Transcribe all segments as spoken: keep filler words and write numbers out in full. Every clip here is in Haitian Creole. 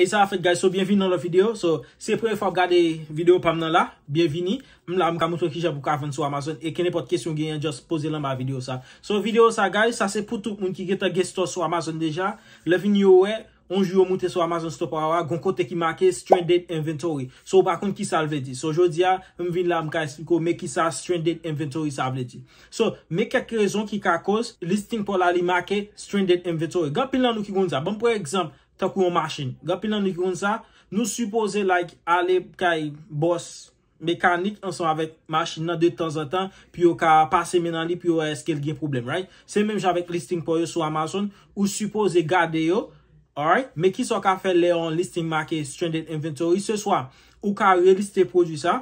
E sa a fèt, guys, so byenvini nan lòt videyo. So, se premye fwa w ap gade videyo pa m nan la, byenvini. M la, m ka montre w kijan pou w ka vann sou Amazon. E kenenpòt kesyon w genyen, just poze l anba videyo sa. So, videyo sa, guys, sa se pou tout moun ki gentan gen store sou Amazon deja. Lè vini yo wè, yon jou yo moute sou Amazon Store pa w a, gon kote ki make stranded inventory. So, ou pa konn kisa l vle di. So, jodi a, m vin la, m ka eksplike w, men kisa stranded inventory sa vle di. So, men kèk rezon ki ka koz listing pa w la li make stranded inventory. Gen anpil nan nou ki konn sa. Ban m pran egzanp, tankou yon machin. Gen anpil nan nou ki konn sa. Nou sipoze, like, ale kay bòs mekanik ansanm avèk machin nan de tanzantan, pou yo ka pase men nan li, pou yo wè èske l gen pwoblèm, right? Se menm jan avèk listing pa w yo sou Amazon, ou sipoze gade yo, alright? Men kisa w ka fè lè yon listing make stranded inventory? Se swa ou ka reliste pwodui sa,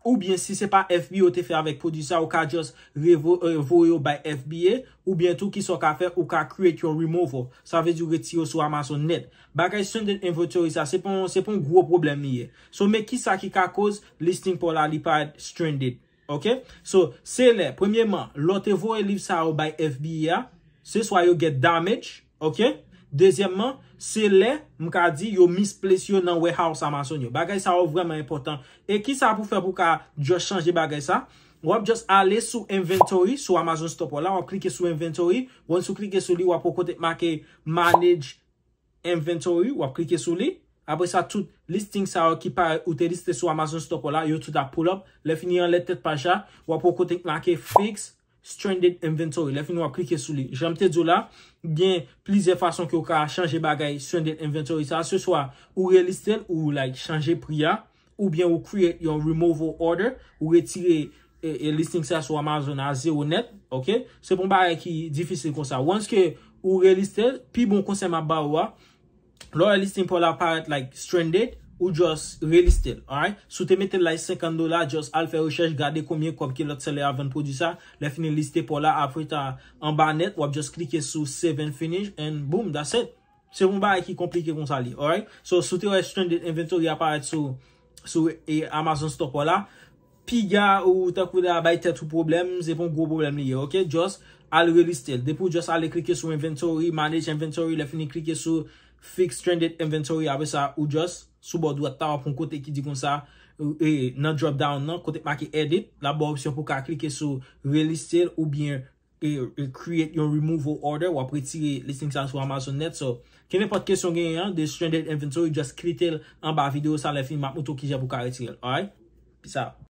oubyen si se pa F B A ou te fè avèk pwodui sa, ou ka just revo-, euh, voye yo bay F B A, oubyen tou kisa w ka fè, ou ka create yon removal. Sa vle di w retire yo sou Amazon nèt. Bagay stranded inventory sa, se pa yon, se pa yon gwo pwoblèm li ye. So, men kisa ki ka koz listing pa w la li parèt stranded. Ok? So, se lè, premyèman, lè w te voye liv sa yo bay F B A a, se swa yo get damage, ok? Dezyèmman, se lè, m ka di, yo misplace yo nan warehouse Amazon yo. Bagay sa yo vrèman enpòtan. E kisa pou fè pou w ka just chanje bagay sa? W ap just ale sou inventory, sou Amazon Store pa w la, w ap klike sou inventory. Once ou klike sou li, w ap wè kote k make manage inventory, w ap klike sou li. Apre sa, tout listing sa yo ki parèt ou te liste sou Amazon Store pa w la, yo tout ap pull up. Lè fini anlè tèt paj la, w ap wè kote k make fix stranded inventory. Lè fini, w ap klike sou li. Jan m te di w la, gen plizyè fason ke w ka chanje bagay stranded inventory sa. Se swa ou reliste l, ou, like, chanje pri a, oubyen ou create yon removal order, ou retire, e, e, listing sa sou Amazon a zewo nèt, ok? Se pa yon bagay ki difisil konsa. Once ke ou reliste l, pi bon konsèy m ap ba ou a, lè w wè listing pa w la parèt, like, stranded, ou just reliste l, alright? Si w te mete l, like, senkant dola, just al fè rechèch, gade konbyen kòb ke lòt seller a vann pwodui sa, lè fini liste pa w la, apre ta anba nèt, w ap just klike sou save and finish, and boom, that's it. Se yon bagay ki konplike konsa li, alright? So, si w te wè stranded inventory aparèt sou, sou, e, Amazon Store pa w la, piga ou tankou la bay tèt ou pwoblèm, se pa yon gwo pwoblèm li ye, ok? Just al reliste l. Depi w just ale klike sou inventory, manage inventory, lè fini klike sou fix stranded inventory, apre sa, ou just sou bò dwat la, w ap yon kote ki di konsa, e, nan drop down nan, kote k make edit, l ap ba w opsyon pou w ka klike sou reliste l oubyen e, e create yon removal order, w ap retire listing sa sou Amazon nèt. So, kenenpòt kesyon w genyen an de stranded inventory, just klike l anba videyo sa, lè fini m ap montre w kijan pou w ka retire l. Alright? Peace out.